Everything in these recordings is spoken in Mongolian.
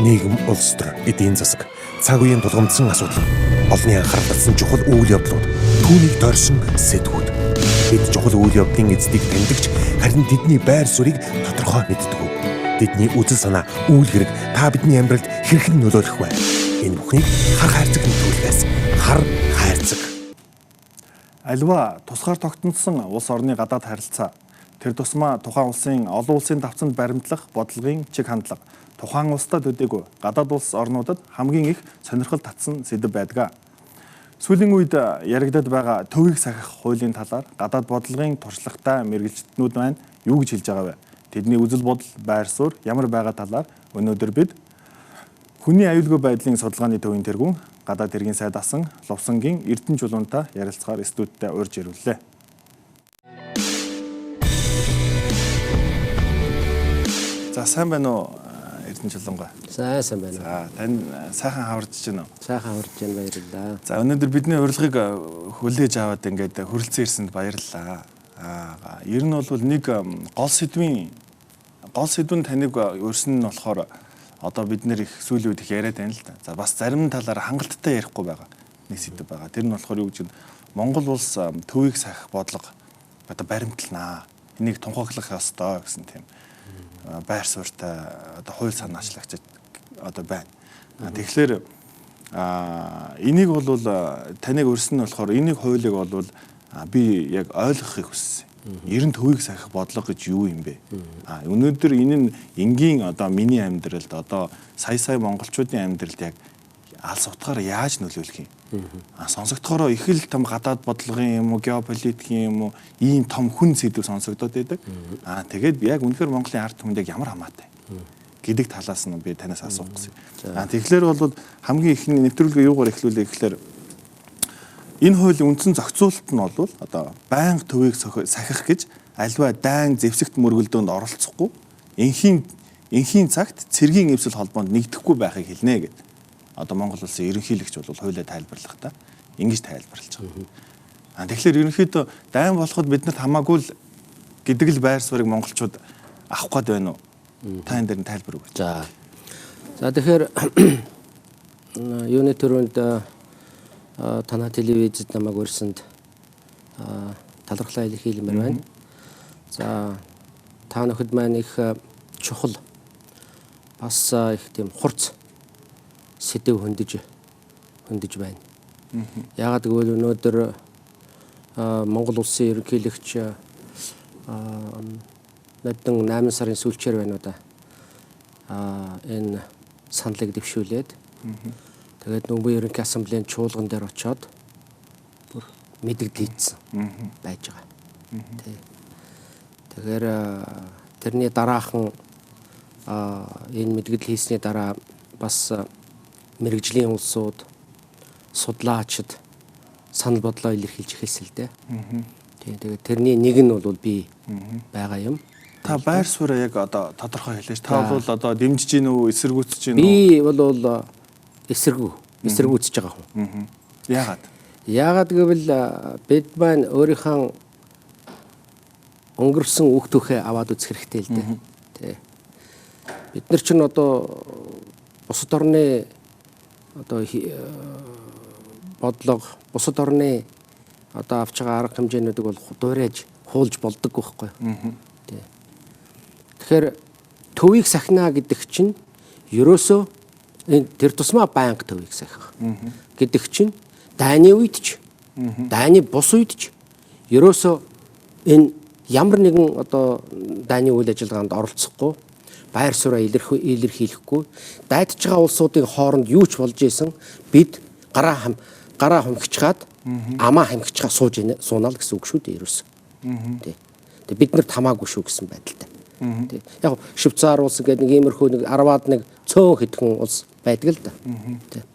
Нийгэм, улс төр, эдийн засаг, цаг үеийн тулгамдсан асуудал, олонний анхаарал татсан чухал үйл явдлууд, түүнийг дорсон сэдвүүд. Бид чухал үйл явдлын эздийг таньдагч харин тэдний байр суурийг тодорхой мэддэг. Тэдний үзэл санаа, үйл хэрэг та бидний амьдралд хэрхэн нөлөөлөх вэ? Энэ бүхнийг хар хайрцаг нэвтрүүлгээс хар хайрцаг. Альва тусгаар тогтносон улс орны гадаад харилцаа, тэр тусмаа тухайн улсын олон улсын давцанд баримтлах бодлогын чиг хандлага, тухайн улстай төдийгүй гадаад улс орнуудад хамгийн их сонирхол татсан сэдэв байдаг. Сүүлийн үед яригдад байгаа төвийг сахих хуулийн талаар гадаад бодлогын туршлагатай мэргэжилтнүүд маань юу гэж хэлж байгаа вэ? Тэдний үзэл бодол, байр суурь ямар байгаа талаар өнөөдөр бид хүний аюулгүй байдлын судалгааны төвийн тэргүүн гадаад хэргийн сайд асан Лувсангийн Эрдэнэ Чулуунтай ярилцгаар студидтэй урьж ирвэлээ. За, сайн байна уу, Эрдэнэ Чулуунгаа? Сайн байна. За, тань сайхан хавардж байна уу? Сайхан хаварж байна, баярлалаа. За, өнөөдөр бидний урилгыг хүлээж аваад ингээд хүрэлцэн ирсэнд баярлалаа. Ер нь бол нэг гол сэдвийн гол сэдв нь таныг урьсан нь болохоор одоо бид нэр их сүүлийн үед их яриад байна л да. За, бас зарим талаар хангалттай ярихгүй байгаа нэг сэдв байгаа. Тэр нь болохоор юу гэж Монгол улс төвийг сахих бодлого одоо баримтланаа. Энийг тунхаглах ёстой гэсэн тийм байр суурьтай одоо хууль санаачлагч одоо байна. Тэгэхээр энийг бол таныг урьсан нь болохоор энийг хуулийг бол би яг ойлгохыг хүссэн. Ер нь төвийг сахих бодлого гэж юу юм бэ? Өнөөдөр энэ нь энгийн одоо миний амьдралд одоо сая сая монголчуудын амьдралд яг алс утгаар яаж нөлөөлөх юм? Сонсогдохороо их л том гадаад бодлогын юм уу, геополитикийн юм уу, ийм том хүн сэдв сонсогдоод байдаг. Тэгээд яг үнэхээр Монголын ард түмэнд яг ямар хамаатай гэдэг талаас нь би танаас асуух гэсэн. Тэгэхээр бол хамгийн ихний нэвтрүүлгээ юугаар эхлүүлээ гэхлээр энэ хуулийн үндсэн зохицуулалт нь бол одоо байнга төвийг сахих гэж альва дайн зэвсэгт мөргөлдөөнд оролцохгүй энхийн цагт цэргийн эвсэл холбоонд нэгдэхгүй байхыг хэлнэ гэд. Одоо Монгол улсын ерөнхийлөгч бол хуулиа тайлбарлахдаа ингэж тайлбарлаж байгаа. Тэгэхээр ерөнхийдөө дайн болоход биднэрт хамаагүй л гэдэг л байр суурийг монголчууд авах гээд байна уу? Та энэ дээр нь тайлбар өгөөч. За. За, тэгэхээр юуны төрөнд танай телевизэд намайг урьсанд талархлаа илэрхийлмээр байна. За, та нөхөд маань их чухал бас их тийм хурц сэдэв хөндөж байна. Яагаад гэвэл өнөөдөр Монгол улсын ерөнхийлөгч нодон 8 сарын сүүлчээр байна уу да. Энэ саналыг дэвшүүлээд тэгээд Нүмбэн ерөнхий ассамблеийн чуулган дээр очиод бүр мэдэгдлийдсэн байж байгаа. Тий. Тэгэхээр тэрний дараахан энэ мэдгдэл хийсний дараа бас мэрэгжлийн улсууд, судлаачид санал бодлоо илэрхийлж эхэлсэн л дээ. Тий. Тэгээд тэрний нэг нь бол би байгаа юм. Та байр сууриа яг одоо тодорхой хэлээч. Та бол одоо дэмжиж гин үү, эсэргүүцэж гин үү? Би бол эсэргүүцэж байгаа хүн. Яагаад? Яагаад гэвэл бид маань өөрийнхөө өнгөрсөн үг түүхээ аваад үзэх хэрэгтэй л дээ. Тий. Бид нар чинь одоо бусад орны одоо бодлого, бусад орны одоо авч байгаа арга хэмжээнүүдийг бол дуурайж хуулж болдог байхгүй. Тий. Тэгэхээр төвийг сахина гэдэг чинь ерөөсөө энэ тэр тусмаа байнга төвийг сахих гэдэг чинь дайны үед ч, дайны бус үед ч ерөөсөө энэ ямар нэгэн одоо дайны үйл ажиллагаанд оролцохгүй, байр сууриа илэрхийлэхгүй, дайдж байгаа улсуудын хооронд юу ч болж исэн бид гараа хумхичгаад амаа хамхичгаа сууж суунаа л гэсэн үг шүү дээ ерөөсөө. Тий. Тэгээ бид нарт хамаагүй шүү гэсэн байдалтай. Тий. Яг Швейцар улс гэдэг нэг иймэрхүү нэг 10-аад нэг цөөн хэдхэн улс байдаг л да. Тий.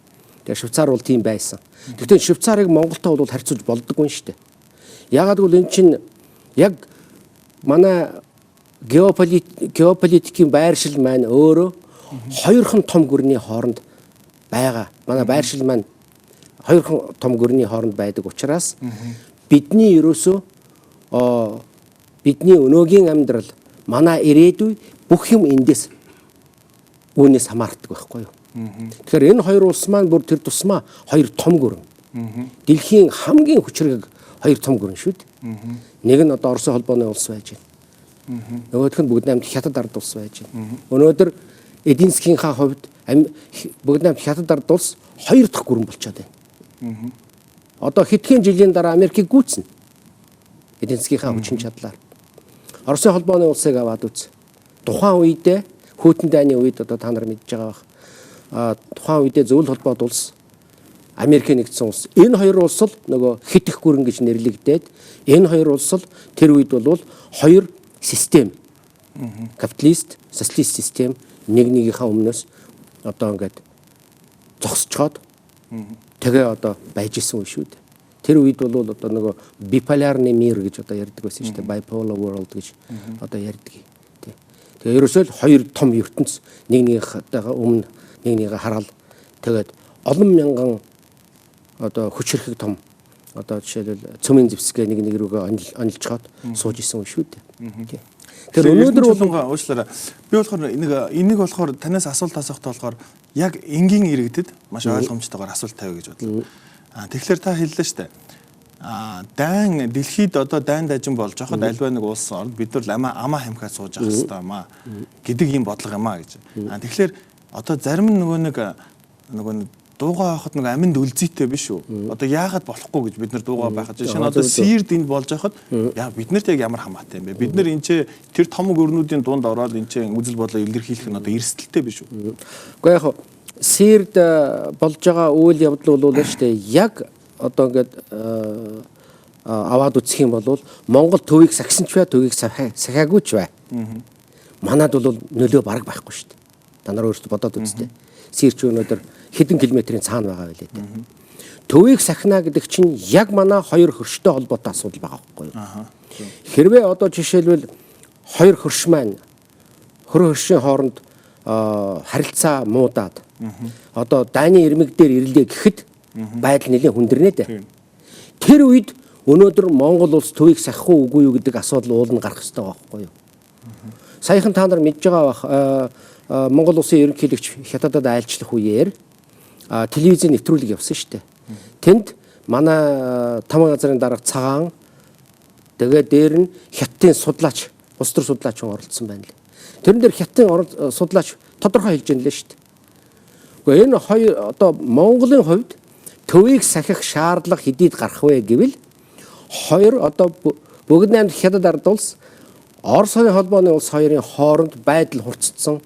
Тэгээ Швейцар бол тийм байсан. Гэхдээ Швейцарыг Монголтой бол харьцуулж болдоггүй шүү дээ. Яагаад гэвэл эн чинь яг манай геополитикийн байршил маань өөрөө хоёрхан том гүрний хооронд байгаа. Манай байршил маань хоёрхан том гүрний хооронд байдаг учраас бидний ерөөсөө бидний өнөөгийн амьдрал, манай ирээдүй бүх юм эндээс үүнээс хамаардаг байхгүй юу. Тэгэхээр энэ хоёр улс маань бүр тэр тусмаа хоёр том гүрэн. Дэлхийн хамгийн хүчрэг хоёр том гүрэн шүү дээ. Нэг нь одоо Оросын холбооны улс байж байна. Нөгөөх нь бүгд наймд Хятад ард улс байж байна. Өнөөдөр эдийн засгийнхаа хувьд бүгд наймд Хятад ард улс хоёр дахь гүрэн болчиход байна. Одоо хэдхэн жилийн дараа Америкийг гүйцэнэ. Эдийн засгийнхаа хүчин чадлаар. Оросын холбооны улсыг аваад үз. Тухайн үедээ хүйтэн дайны үед одоо та нар мэдж байгаа бах. Тухайн үедээ зөвлөл холбоот улс, Америкийн нэгдсэн улс. Энэ хоёр улс л нөгөө хитэх гүрэн гэж нэрлэгдээд энэ хоёр улс л тэр үед бол хоёр систем. Капиталист, социалист систем нэг нэгийнхээ өмнөөс одоо ингээд зогсцоод тэгээ одоо байж исэн үе шүү дээ. Тэр үед бол одоо нөгөө биполярны мир гэж одоо ярьдаг байсан шүү дээ. Bipolar world гэж одоо ярьдаг. Тэгээ ерөөсөө л хоёр том ертөнц нэг нэгийнхээ өмнө нэг нэгээ хараад тэгээд олон мянган одоо хүчрхэг том одоо жишээлбэл цөмийн зэвсгээ нэг нэг рүүгээ онилжгаад сууж исэн үе шүү дээ. Тэгэхээр өнөөдөр бол уучлаарай. Би болохоор энийг болохоор танаас асуулт асуухтаа болохоор яг энгийн иргэдэд маш ойлгомжтойгоор асуулт тавья гэж бодлоо. Тэгэхээр та хэллээ шүү дээ. Дайн дэлхийд одоо дайн дажин болж байхад альва нэг улс орнд бид нар амаа хамхаа сууж явах хэрэгтэй юм аа гэдэг ийм бодлого юм аа гэж. Тэгэхээр одоо зарим нь нөгөө нэг дуугаа авахд нэг аминд үлзийтэй биш үү? Одоо яагаад болохгүй гэж бид нар дуугаа байхад жишээ нь одоо Сирд энд болж байхад яа бид нарт яг ямар хамаатай юм бэ? Бид нар энэ ч тэр том гөрнүүдийн дунд ороод энэ ч үзэл бодлоо илэрхийлэх нь одоо эрсдэлтэй биш үү? Гэхдээ яг Сирд болж байгаа үйл явдал бол шүү дээ. Яг одоо ингээд аваад үзэх юм бол Монгол төвийг сахисан ч бай, төвийг сахиагүй ч бай. Манад бол нөлөө бараг байхгүй шүү дээ. Та нар өөрсдөө бодоод үзтээ. Сир ч өнөөдөр хэдэн километрийн цаана байгаа байлээ дээ. Төвийг сахина гэдэг чинь яг манай хоёр хөрштэй холбоотой асуудал байгаа байхгүй юу? Хэрвээ одоо жишээлбэл хоёр хөрш маань хөр хөршийн хооронд харилцаа муудаад одоо дайны ирмэг дээр ирлээ гэхэд байдал нэлээд хүндэрнэ дээ. Тэр үед өнөөдөр Монгол улс төвийг сахих уу үгүй юу гэдэг асуудал уулна гарах ёстой байгаа байхгүй юу? Саяхан та нар мэдж байгаа бах, Монгол улсын ерөнхийлөгч Хятадад айлчлах үеэр телевизийн нэвтрүүлэг явсан шүү дээ. Тэнд манай таман газрын дарга Цагаан тэгээ дээр нь Хятадын судлаач, улс төр судлаач хүн оролцсон байна лээ. Тэрэн дээр Хятадын судлаач тодорхой хэлж байна лээ шүү дээ. Гэхдээ энэ хоёр одоо Монголын хувьд төвийг сахих шаардлага хэдийд гарах вэ гэвэл хоёр одоо бүгд наймд Хятад ард улс, Орос холбооны улс хоёрын хооронд байдал хурцдсан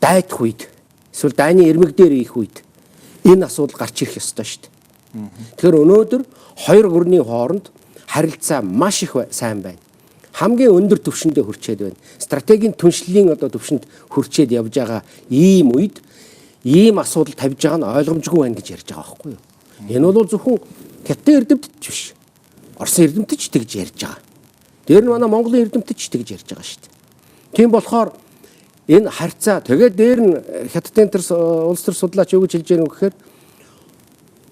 дайдах үед эсвэл дайны ирмэг дээр ийх үед энэ асуудал гарч ирэх ёстой шүү дээ. Тэгэхээр өнөөдөр хоёр гүрний хооронд харилцаа маш их сайн байна. Хамгийн өндөр түвшиндээ хүрчээд байна. Стратегийн түншлэлийн одоо түвшинд хүрчээд явж байгаа ийм үед ийм асуудал тавьж байгаа нь ойлгомжгүй байна гэж ярьж байгаа байхгүй юу? Энэ бол зөвхөн Хятадын эрдэмтэд ч биш. Оросын эрдэмтэд ч тэгж ярьж байгаа. Дээр нь манай Монголын эрдэмтэд ч тэгж ярьж байгаа шүү дээ. Тийм болохоор энэ харьцаа тэгээд дээр нь Хятадын тэр улс төр судлаач юу гэж хэлж байгаа юм гэхээр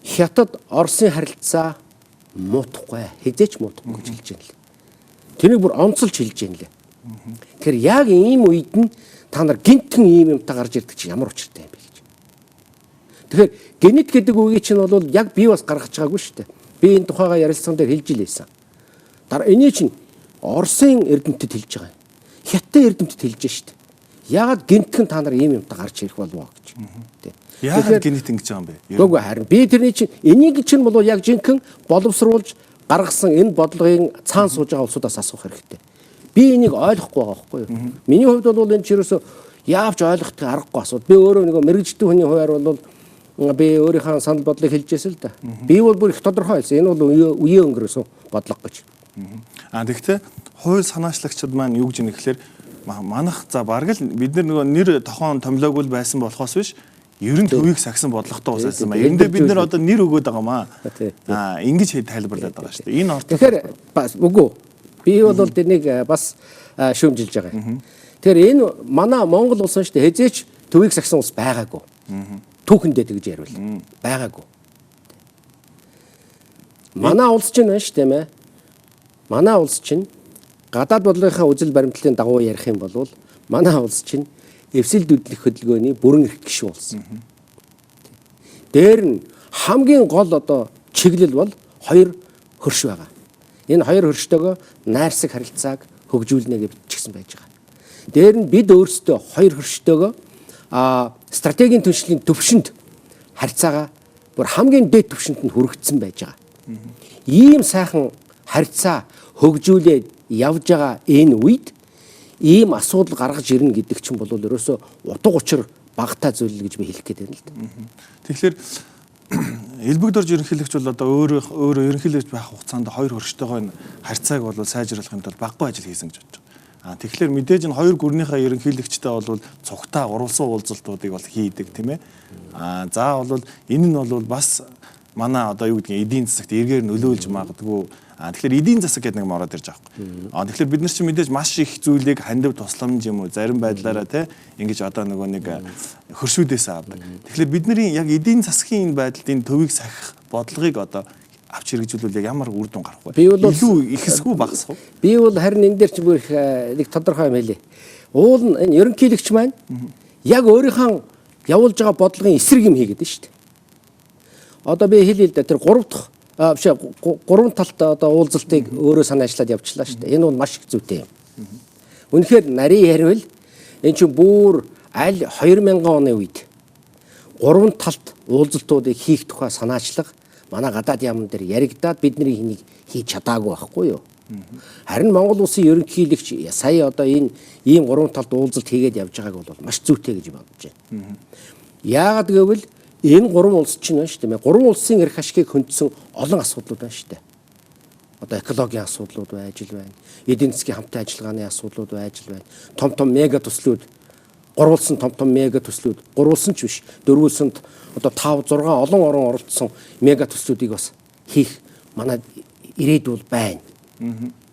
Хятад Оросын харилцаа муутахгүй, хизээч муутахгүй гэж хэлж байна л. Тэрийг бүр онцолж хэлж байна лээ. Тэгэхээр яг ийм үед нь та нар гинтэн ийм юмтай гарч ирдэг чинь ямар учиртай юм бэ гэж. Тэгэхээр генет гэдэг үгийг чинь бол яг би бас гаргаж байгаагүй шүү дээ. Би энэ тухайгаа ярилцсан дээр хэлж илээсэн. Дараа энийг чинь Оросын эрдэмтэд хэлж байгаа юм. Хятадын эрдэмтэд хэлж шүү дээ. Яагаад гинтхэн та нар ийм юмтай гарч ирэх болов гэж. Тэ. Яагаад гинт ингэж байгаа юм бэ? Үгүй харин би тэрний чинь энийг чинь бол яг жинхэнэ боловсруулж гаргасан энэ бодлогын цаан сууж байгаа улсуудаас асуух хэрэгтэй. Би энийг ойлгохгүй байгаа байхгүй юу? Миний хувьд бол энэ ч ерөөсөө яавч ойлгох аргагүй асуудал. Би өөрөө нэг мэрэгжлийн хүний хувьар бол би өөрийнхөө санал бодлыг хэлж байсан л да. Би бол бүр их тодорхой хэлсэн. Энэ бол үе өнгөрөөсөн бодлого гэж. Тэгэхдээ хууль санаачлагчид маань юу гэж юм гэхээр манах за бараг л бид нар нөгөө нэр тохон томилоогүй байсан болохоос биш ер нь төвийг сахисан бодлоготой ус байсан ба. Эндээ бид нар одоо нэр өгөөд байгаа маа. Ингэж тайлбарлаад байгаа шүү дээ. Энэ орд тэгэхээр бас үгүй. Би бол тэрнийг бас шүүмжилж байгаа юм. Тэгэхээр энэ манай Монгол улс нь шүү дээ хэзээч төвийг сахисан улс байгаагүй. Түүхэндээ тэгж ярил. Байгаагүй. Манай улс чинь байна шүү дээ мэ. Манай улс чинь гадаад бодлогынхаа үзэл баримтлалын дагуу ярих юм бол манай улс чинь эвсэл дүдлэх хөдөлгөөний бүрэн эрх гишүүн болсон. Дээр нь хамгийн гол одоо чиглэл бол хоёр хөрш байгаа. Энэ хоёр хөрштөөгөө найрсаг харилцааг хөгжүүлнэ гэж бичсэн байж байгаа. Дээр нь бид өөрсдөө хоёр хөрштөөгөө стратегийн түншлэлийн төвшөнд харьцаагаа бүр хамгийн дээд түвшинд нь хүргэсэн байж байгаа. Ийм сайхан харьцаа хөгжүүлээд явж байгаа энэ үед ийм асуудал гаргаж ирнэ гэдэг чинь бол ерөөсөө утга учир багатай зүйл гэж би хэлэх гээд байна л да. Тэгэхээр Элбэг дорж ерөнхийлөгч бол одоо өөрөө ерөнхийлөгч байх хугацаанд хоёр хөрштөйгөө энэ харьцааг бол сайжруулахын тулд багагүй ажил хийсэн гэж бодож байгаа. Тэгэхээр мэдээж энэ хоёр гүрнийхээ ерөнхийлөгчтэй бол цугтаа гурвалсан уулзалтуудыг бол хийдэг, тийм ээ. За бол энэ нь бол бас манай одоо юу гэдгийг эдийн засагт эргээр нөлөөлж магадгүй. Тэгэхээр эдийн засаг гэдэг нэг юм ороод ирж байгаа байхгүй. Тэгэхээр бид нар чинь мэдээж маш их зүйлийг хандив тусламж юм уу зарим байдлаараа те ингэж одоо нөгөө нэг хөршүүдээс авдаг. Тэгэхээр бидний яг эдийн засгийн энэ байдалд энэ төвийг сахих бодлогыг одоо авч хэрэгжүүлвэл яг ямар үр дүн гарах вэ? Илүү ихэсгүй багасах уу? Би бол харин энэ дээр чи бүр их нэг тодорхой юм хэлье. Уул нь энэ ерөнхийлөгч маань яг өөрийнхөө явуулж байгаа бодлогын эсрэг юм хийгээд байна шүү дээ. Одоо би хэлье л да, тэр гурав дахь биш гурван талт одоо уулзалтыг өөрөө санаачлаад явуулчлаа шүү дээ. Энэ бол маш их зүйтэй юм. Үнэхээр нарийн ярил энэ чинь бүр аль 2000 оны үед гурван талт уулзалтуудыг хийх тухай санаачлага манай гадаад яамн дээр яригадаад бидний хэнийг хийж чадаагүй байхгүй юу? Харин Монгол улсын ерөнхийлөгч сая одоо энэ ийм гурван талт уулзалт хийгээд явж байгааг бол маш зүйтэй гэж бодож байна. Яагаад гэвэл энэ гурван улс чинь байна шүү дээ. Гурван улсын эрх ашигыг хөндсөн олон асуудлууд байна шүү дээ. Одоо экологийн асуудлууд байж л байна. Эдийн засгийн хамтын ажиллагааны асуудлууд байж л байна. Том том мега төслүүд, гурвалсан том том мега төслүүд, гурвалсан ч биш, дөрвөлсөнд одоо 5 6 олон орон оролцсон мега төслүүдийг бас хийх манай ирээдүй бол байна.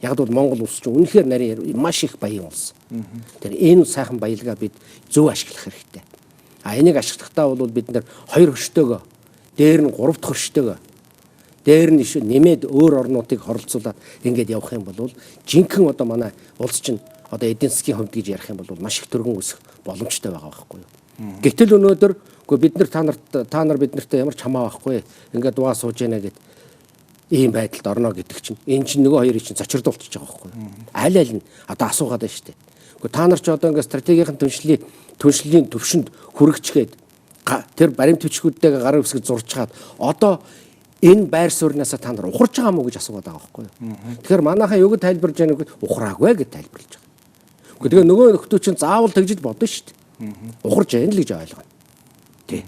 Яг бол Монгол улс чинь үнэхээр нарийн маш их баян улс. Тэр энэ сайхан баялгаа бид зөв ашиглах хэрэгтэй. Энийг ашиглахдаа бол бид нэр хоёр хөрштөөгөө, дээр нь гурав дахь хөрштөөгөө, дээр нь нэмээд өөр орнуудыг оролцуулаад ингээд явах юм бол жинхэнэ одоо манай улс чинь одоо эдийн засгийн хувьд гэж ярих юм бол маш их түргэн өсөх боломжтой байгаа байхгүй юу. Гэтэл өнөөдөр үгүй бид нар та нар бид нартай ямар ч хамаа байхгүй ингээд дугаа сууж яана гэд ийм байдалд орно гэдэг чинь энэ чинь нөгөө хоёрыг чинь зочирдуулчихж байгаа байхгүй юу. Аль аль нь одоо асуугаад байна шүү дээ. Үгүй та нар ч одоо ингээд стратегийн түншлэлийн төвшөнд хүргэчгээд тэр баримт бичгүүдтэйгээ гарын үсэг зурчгаад одоо энэ байр сууриасаа та нар ухарч байгаа мó гэж асуугаад байгаа байхгүй юу. Тэгэхээр манайхан юу гэж тайлбарж байгааг нь ухраагүй гэж тайлбарлаж байгаа. Үгүй тэгээ нөгөө нөхдөө чинь заавал тэгж бодно шүү дээ. Ухарч байна л гэж ойлгоно. Тий.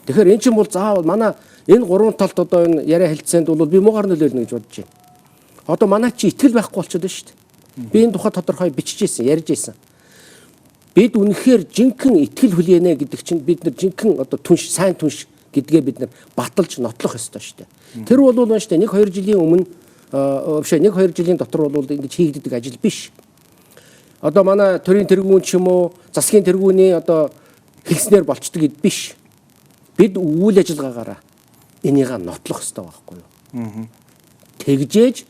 Тэгэхээр эн чинь бол заавал манай энэ гурван талд одоо энэ яриа хэлцээнд бол би муугар нөлөөлнө гэж бодож байна. Одоо манай чи итгэл байхгүй болчиход байна шүү дээ. Би энэ тухай тодорхой биччихсэн, ярьж байсан. Бид үнэхээр жинхэнэ итгэл хүлээнэ гэдэг чинь бид нар жинхэнэ одоо түнш, сайн түнш гэдгээ бид нар баталж нотлох ёстой шүү дээ. Тэр бол байна шүү дээ. 1-2 жилийн өмнө биш 1-2 жилийн дотор бол ингэж хийгддэг ажил биш. Одоо манай төрийн тэргүүн ч юм уу, засгийн тэргүүний одоо хэлснээр болчдөг гэд биш. Бид үйл ажиллагаагаараа энийгээ нотлох ёстой байхгүй юу? Тэгжээж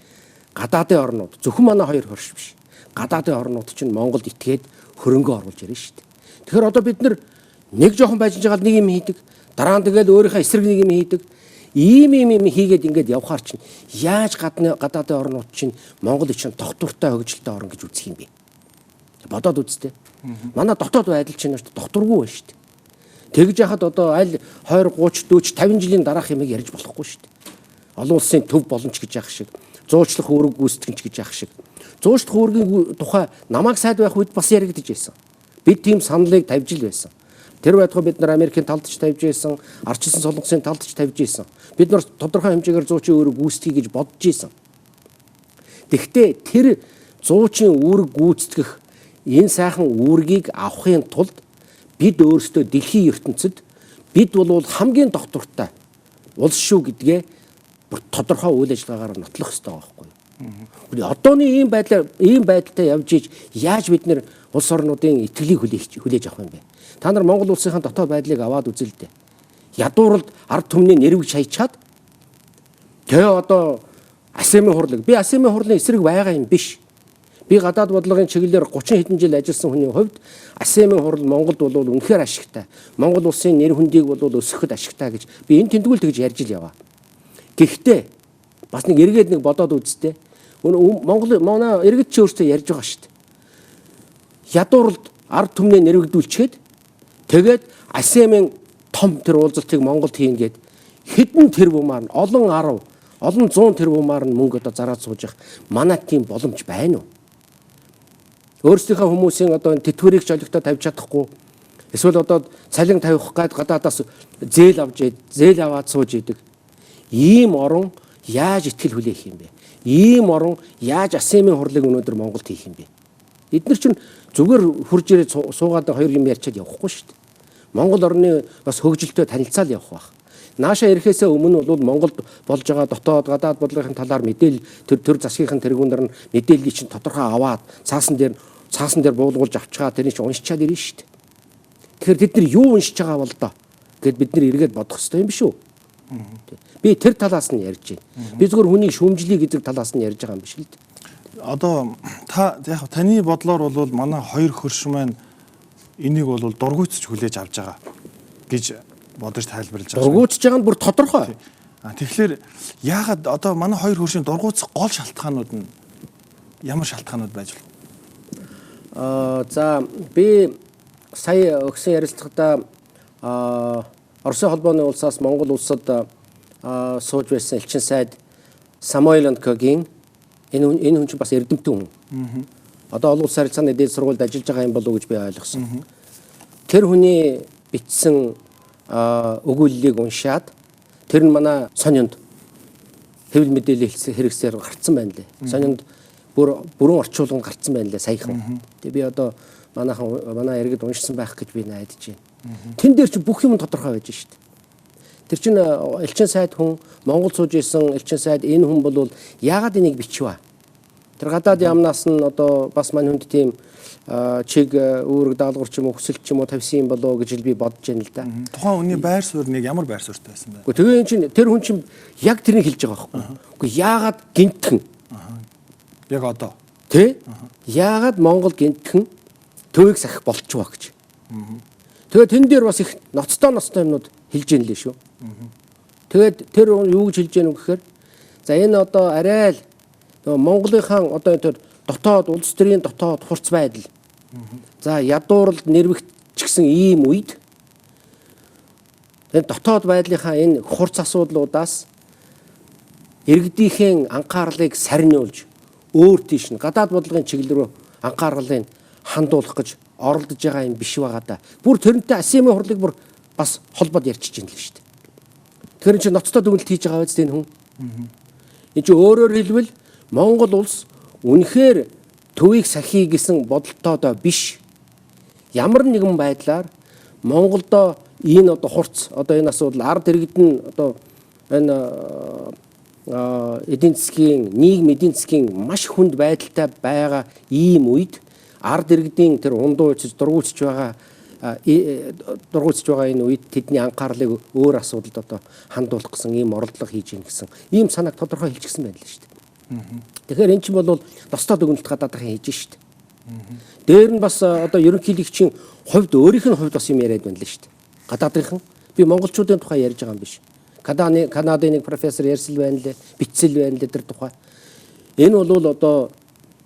гадаадын орнууд зөвхөн манай хоёр хөрш биш. Гадаадын орнууд чинь Монголд итгээд хөрөнгө оруулж ирнэ шүү дээ. Тэгэхээр одоо бид нар нэг жоохон байж байгаа нэг юм хийдэг, дараа нь тэгэл өөрийнхөө эсрэг нэг юм хийдэг. Ийм ийм юм хийгээд ингээд явхаар чинь яаж гадаадын орнууд чинь Монгол чинь тогтвортой хөгжилтэй орн гэж үзэх юм бэ? Бодоод үзтээ. Манай дотоод байдал чинь тогтворгүй байна шүү дээ. Тэгж яхад одоо аль 20, 30, 40, 50 жилийн дараах юмыг ярьж болохгүй шүү дээ. Олон улсын төв боломж гэж яах шиг, зуучлах үүрэг гүйцэтгэнч гэж яах шиг. Зуучлах үүргийн тухай намайг сайд байх үед бас яригдж байсан. Бид тийм саналыг тавьж л байсан. Тэр байтугай бид нар Америкийн талд ч тавьж байсан, Арчилсан Солонгосын талд ч тавьж байсан. Бид нар тодорхой хэмжээгээр зуучин үүрэг гүйцэтгэе гэж бодож байсан. Тэгэхдээ тэр зуучин үүрэг гүйцэтгэх энэ сайхан үүргийг авахын тулд бид өөрсдөө дэлхийн ертөнцид бид бол хамгийн доктортой улс шүү гэдгээ бүр тодорхой үйл ажиллагаагаар нотлох ёстой байхгүй юу. Одооны ийм байдлаар ийм байдалтай явж иж яаж бид нэр улс орнуудын итгэлийг хүлээж авах юм бэ? Та нар Монгол улсынхаа дотоод байдлыг аваад үзэл дээ. Ядууралд ард түмний нэрвэг шаячаад тэгээ одоо АСМ хурлыг би АСМ хурлын эсрэг байгаа юм биш. Би гадаад бодлогын чиглэлээр 30 хэдэн жил ажилласан хүний хувьд АСЕМ-ийн хурал Монголд бол үнэхээр ашигтай. Монгол улсын нэр хүндийг бол өсгөхөд ашигтай гэж би энэ тэмдгүүл тэгж ярьж л яваа. Гэхдээ бас нэг эргээд нэг бодоод үзтээ. Монгол манай иргэд чи өөрсдөө ярьж байгаа шүү дээ. Ядууралд ард түмнээ нэрвэгдүүлчихэд тэгээд АСЕМ-ийн том тэр уулзалтыг Монголд хийн гээд хэдэн тэрбумаар нь олон 10 олон 100 тэрбумаар нь мөнгө одоо зараад сууж явах манай тийм боломж байна уу? Өөрсдийнхөө хүмүүсийн одоо тэтгэврийг ч олигтой тавьж чадахгүй эсвэл одоо цалин тавих гад гадаадаас зээл авч зээл аваад сууж идэг. Ийм орон яаж итгэл хүлээх юм бэ? Ийм орон яаж АСЕМ-ийн хурлыг өнөөдөр Монголд хийх юм бэ? Эдгээр чинь зүгээр хурж ирээд суугаад хоёр юм ярьчаад явахгүй шүү дээ. Монгол орны бас хөгжилтэй танилцаал явах байх. Нааша ирэхээсээ өмнө бол Монголд болж байгаа дотоод гадаад бодлогын талаар мэдээлэл төр засгийнхын тэргүүнээр нь мэдээллийг чинь тодорхой аваад цаасан дээр буулгуулж авчгаа тэрний чинь уншичаад ирнэ шүү дээ. Тэгэхээр тэд нар юу уншиж байгаа бол доо гэд бид нар эргээд бодох хэрэгтэй юм биш үү? Би тэр талаас нь ярьж байна. Би зөвхөн хүнийг шүүмжлэе гэдэг талаас нь ярьж байгаа юм биш л дээ. Одоо та яг таны бодлоор бол манай хоёр хөрш маань энийг бол дургуйцж хүлээж авч байгаа гэж бодож тайлбарлаж байгаа. Дургуйцж байгаа нь бүр тодорхой. Тэгэхээр яагаад одоо манай хоёр хөршийн дургуйцах гол шалтгаанууд нь ямар шалтгаанууд байж болох вэ? За би сая өгсөн ярилцлагадаа Оросын холбооны улсаас Монгол улсад сууж байсан элчин сайд Самойленкогийн энэ хүн чинь бас эрдэмтэн хүн. Одоо олон улсын харилцааны дээд сургуульд ажиллаж байгаа юм болов уу гэж би ойлгосон. Тэр хүний бичсэн өгүүллийг уншаад тэр нь манай сонинд хэвлэл мэдээллийн хэрэгсээр гарцсан байна лээ. Сонинд бүрэн орчуулган гарцсан байна лээ саяхан. Тэгээ би одоо манай иргэд уншсан байх гэж би найдаж байна. Тэн дээр чи бүх юм тодорхой байж шít. Тэр чинь элчин сайд хүн Монгол сууж исэн элчин сайд энэ хүн бол яагаад энийг бичвэ? Тэр гадаад яамнаас нь одоо бас мань хүнд тийм чиг үүрэг даалгавар ч юм уу хүсэлт ч юм уу тавьсан юм болоо гэж би бодож байна л да. Тухайн хүний байр суурь нэг ямар байр суурьтай байсан бэ? Үгүй тэгээ эн чинь тэр хүн чинь яг тэрийг хэлж байгаа байхгүй. Үгүй яагаад гинтхэн? Яг одоо. Тэ? Яагаад Монгол гинтхэн төвийг сахих болчихвоо гэж. Тэгээ тэн дээр бас их ноцтой юмнууд хэлж ийн лээ шүү. Тэгээд тэр юу гэж хэлж ийн вэ гэхээр за энэ одоо арай л Монголынхаа одоо тэр дотоод улс төрийн дотоод хурц байдал. За ядууралд нэрвэгчгсэн ийм үед тэр дотоод байдлынхаа энэ хурц асуудлуудаас иргэдийнхээ анхаарлыг сарниулж өөр тийш нь гадаад бодлогын чиглэл рүү анхаарлыг хандуулах гэж оролдож байгаа юм биш байгаа да. Бүр тэрнтэй АСЕМ-ийн хурлыг бүр бас холбоод ярьчих юм л шүү дээ. Тэгэхээр эн чинь ноцтой дүгнэлт хийж байгаа биз дээ энэ хүн. Энд чинь өөрөөр хэлбэл Монгол улс үнэхээр төвийг сахия гэсэн бодолтойдоо биш. Ямар нэгэн байдлаар Монголдо энэ одоо хурц одоо энэ асуудал ард иргэд нь одоо энэ эдийн засгийн нийгэм эдийн засгийн маш хүнд байдалтай байгаа ийм үед ард иргэдийн тэр ундуу үсэж дургуутсаж байгаа энэ үед тэдний анхаарлыг өөр асуудалд одоо хандуулах гэсэн ийм оролдлого хийж ийн гэсэн ийм санааг тодорхой хэлчихсэн байна л шүү дээ. Тэгэхээр эн чинь бол ноцтой дүгнэлт гадаадхан хийж шүү дээ. Дээр нь бас одоо ерөнхийлөгчийн хувьд өөрийнх нь хувьд бас юм яриад байна л шүү дээ. Гадаадынхан би монголчуудын тухай ярьж байгаа юм биш. Канадын нэг профессор ярьсан байна лээ, бичсэн байна лээ тэр тухай. Энэ бол одоо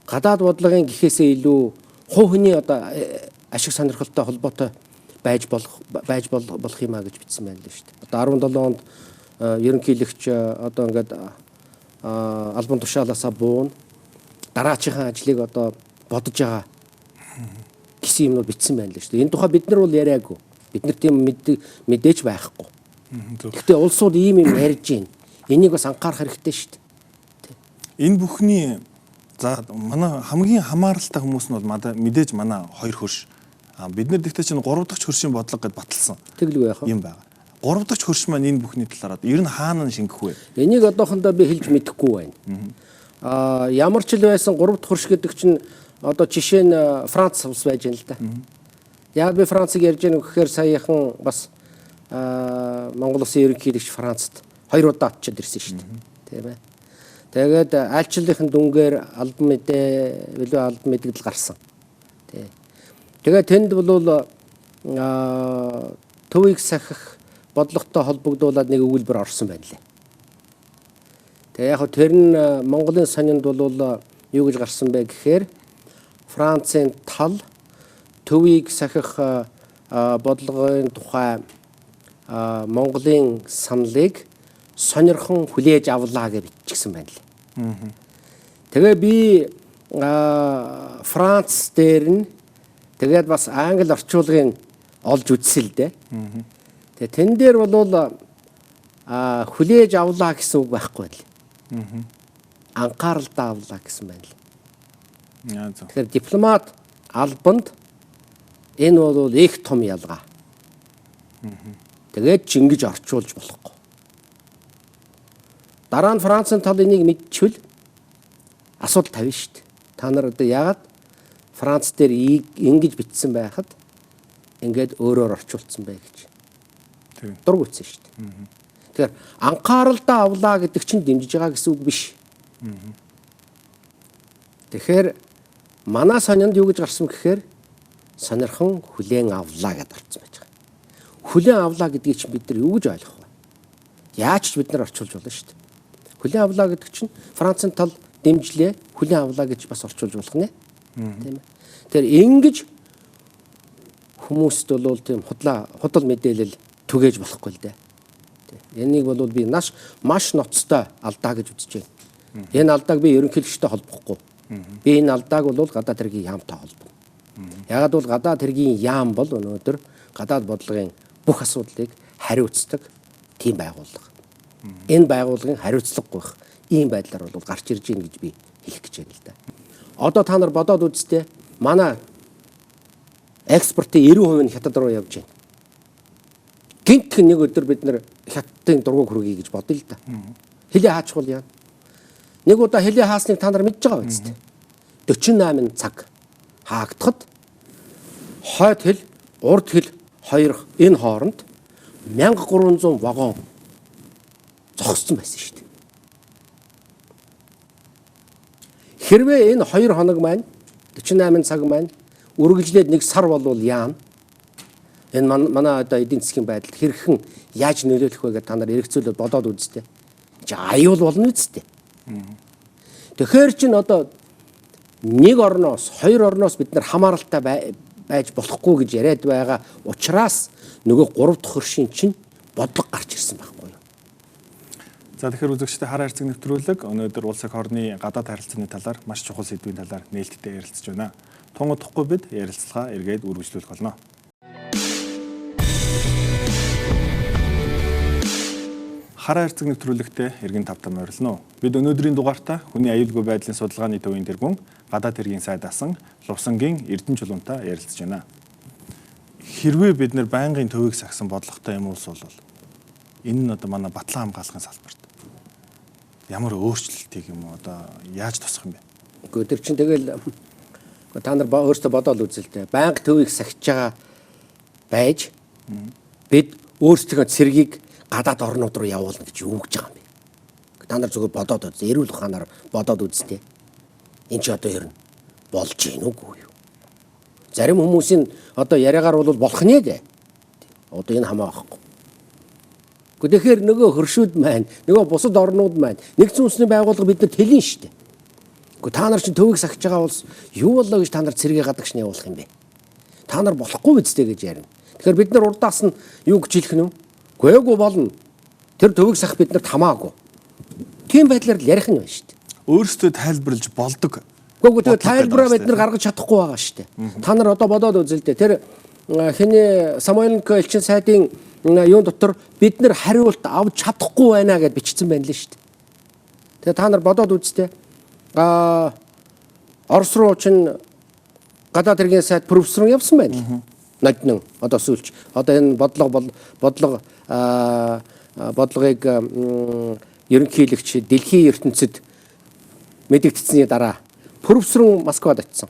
гадаад бодлогын гэхээсээ илүү хувь хүний одоо ашиг сонирхолтой холбоотой байж болох юм а гэж бичсэн байна л шүү дээ. Одоо 17 онд ерөнхийлөгч одоо ингээд албан тушаалаасаа буuna дараачийнхаа ажлыг одоо бодож байгаа гэсэн юмнууд бичсэн байна л шүү дээ. Энэ тухай бид нар бол яриаггүй. Бид нар тийм мэдээж байхгүй. Гэхдээ улсууд ийм юм ярьж байна. Энийг бас анхаарах хэрэгтэй шүү дээ. Энэ бүхний за манай хамгийн хамааралтай хүмүүс нь бол мэдээж манай хоёр хөрш. Бид нар тэгтээ чинь гурав дахь хөршийн бодлого гэд баталсан. Тэглгүй яах вэ? Юм байгаа. Гурав дахь хөрш маань энэ бүхний талаар ер нь хаана нь шингэх вэ? Энийг одоохондоо би хэлж мэдэхгүй байна. Ямар ч л байсан гурав дахь хөрш гэдэг чинь одоо жишээ нь Франц улс байж байна л да. Яг би Францыг ярьж байгаа гэхээр саяхан бас Монгол улсын ерөнхийлөгч Францад хоёр удаа очиод ирсэн шүү дээ. Тийм ээ. Тэгээд айлчлалын дүнгээр албан мэдээ билүү албан мэдэгдэл гарсан. Тий. Тэгээд тэнд бол төвийг сахих бодлоготой холбогдуулаад нэг өгүүлбэр орсон байна лээ. Тэгээ яг тэр нь Монголын сонинд бол юу гэж гарсан бэ гэхээр Францын тал төвийг сахих бодлогын тухай Монголын саналыг сонирхон хүлээж авлаа гэж бичсэн байна лээ. Тэгээ би Франц дээр нь тэгээд бас англи орчуулгын олж үзсэн л дээ. Тэгээ тэн дээр бол хүлээж авлаа гэсэн үг байхгүй л. Анхааралдаа авлаа гэсэн байна л. Тэгэхээр дипломат албанд энэ бол их том ялгаа. Тэгээд ч ингэж орчуулж болохгүй. Дараа нь Францын тал энийг мэдчихвэл асуудал тавина шүү дээ. Та нар одоо яагаад Франц дээр ингэж бичсэн байхад ингээд өөрөөр орчуулсан бэ гэж. Дург үтсэн шүү дээ. Тэгэхээр анхааралдаа авлаа гэдэг чинь дэмжиж байгаа гэсэн үг биш. Тэгэхээр манай сонинд юу гэж гарсан гэхээр сонирхон хүлээн авлаа гэдээ орсон байж байгаа. Хүлээн авлаа гэдгийг чинь бид нар юу гэж ойлгох вэ? Яаж ч бид нар орчуулж болно шүү дээ. Хүлээн авлаа гэдэг чинь Францын тал дэмжлээ, хүлээн авлаа гэж бас орчуулж болох нэ. Тийм ээ. Тэгэхээр ингэж хүмүүст бол тийм худал мэдээлэл түгээж болохгүй л дээ. Энийг бол би маш ноцтой алдаа гэж үзэж байна. Энэ алдааг би ерөнхийлөгчтэй холбохгүй. Би энэ алдааг бол гадаад хэргийн яамтай холбоно. Ягаад бол гадаад хэргийн яам бол өнөөдөр гадаад бодлогын бүх асуудлыг хариуцдаг тийм байгууллага. Энэ байгууллагын хариуцлагагүйх ийм байдлаар бол гарч ирж байна гэж би хэлэх гэж байна л да. Одоо та нар бодоод үзтээ, манай экспортын 90% нь хятад руу явж байна. Гинтхэн нэг өдөр бид нар хятадын дургуг хүргэе гэж бодъё л да. Хилээ хаачихвал яа. Нэг удаа хилээ хаасныг та нар мэдж байгаа биз дээ. 48 цаг хаагдахад хойд хил, урд хил хоёр энэ хооронд 1300 вагон зогссон байсан шүү дээ. Хэрвээ энэ 2 хоног маань 48 цаг маань үргэлжлээд нэг сар болвол яана? Энэ манай одоо эдийн засгийн байдалд хэрхэн яаж нөлөөлөх вэ гэдээ та нар эргцүүлээд бодоод үзтээ. Чи аюул болно үсттэй. Тэгэхээр чин одоо нэг орноос, хоёр орноос бид нар хамааралтай байж болохгүй гэж яриад байгаа учраас нөгөө 3 дахь хөршийн чинь бодлого гарч ирсэн байхгүй юу? За тэгэхээр үзэгчдээ хар хайрцаг нэвтрүүлэг өнөөдөр улс эх орны гадаад харилцааны талаар маш чухал сэдвийн талаар нээлттэй ярилцж байна. Тун удахгүй бид ярилцлага эргээд үргэлжлүүлэх болно. Хар хайрцаг нэвтрүүлэгтээ эргэн тавтан морилно. Бид өнөөдрийн дугаартаа хүний аюулгүй байдлын судалгааны төвийн тэргүүн гадаад хэргийн сайд асан Лувсангийн Эрдэнэ Чулуунтай ярилцж байна. Хэрвээ бид нэр байнгын төвийг сахисан бодлоготой юм улс бол энэ нь одоо манай батлан хамгаалахын салбарт ямар өөрчлөлтийг юм уу одоо яаж тусах юм бэ? Үгүй тэр чинь тэгэл та нар өөрсдөө бодоол үзэлтэй. Байнга төвийг сахиж байгаа байж бид өөрсдийнхөө цэргийг гадаад орнууд руу явуулна гэж юу гэж байгаа юм бэ? Та нар зүгээр бодоод үз, эрүүл ухаанаар бодоод үзтээ. Энд чи одоо ер нь болж гин үгүй юу? Зарим хүмүүсийн одоо яриагаар бол болох нэ дээ. Одоо энэ хамаа байхгүй. Тэгэхээр нөгөө хөршүүд маань, нөгөө бусад орнууд маань нэгдсэн үндэсний байгууллага бид нар тэлэн шүү дээ. Гэхдээ та нар чинь төвийг сахиж байгаа улс юу боллоо гэж та нар цэргээ гадагш нь явуулах юм бэ? Та нар болохгүй үсттэй гэж ярина. Тэгэхээр бид нар урдаас нь юу гэж хэлэх нь вэ? Гээгүй болно. Тэр төвийг сах бид нарт хамаагүй. Тийм байдлаар л ярих нь байна шүү дээ. Өөрсдөө тайлбарлаж болдог. Үгүй тэгээ тайлбараа бид нар гаргаж чадахгүй байгаа шүү дээ. Та нар одоо бодоод үзэл дээ. Тэр хиний Самойленко элчин сайдын юун дотор бид нар хариулт авч чадахгүй байна гэд бичсэн байна л шүү дээ. Тэгээ та нар бодоод үзтээ. Орос руу чинь гадаад хэргийн сайд профессор явсан байна. Ноднон одоо сүүлч одоо энэ бодлогыг ерөнхийлөгч дэлхийн ертөнцид мэдэгдсэний дараа профессор Москвад очсон.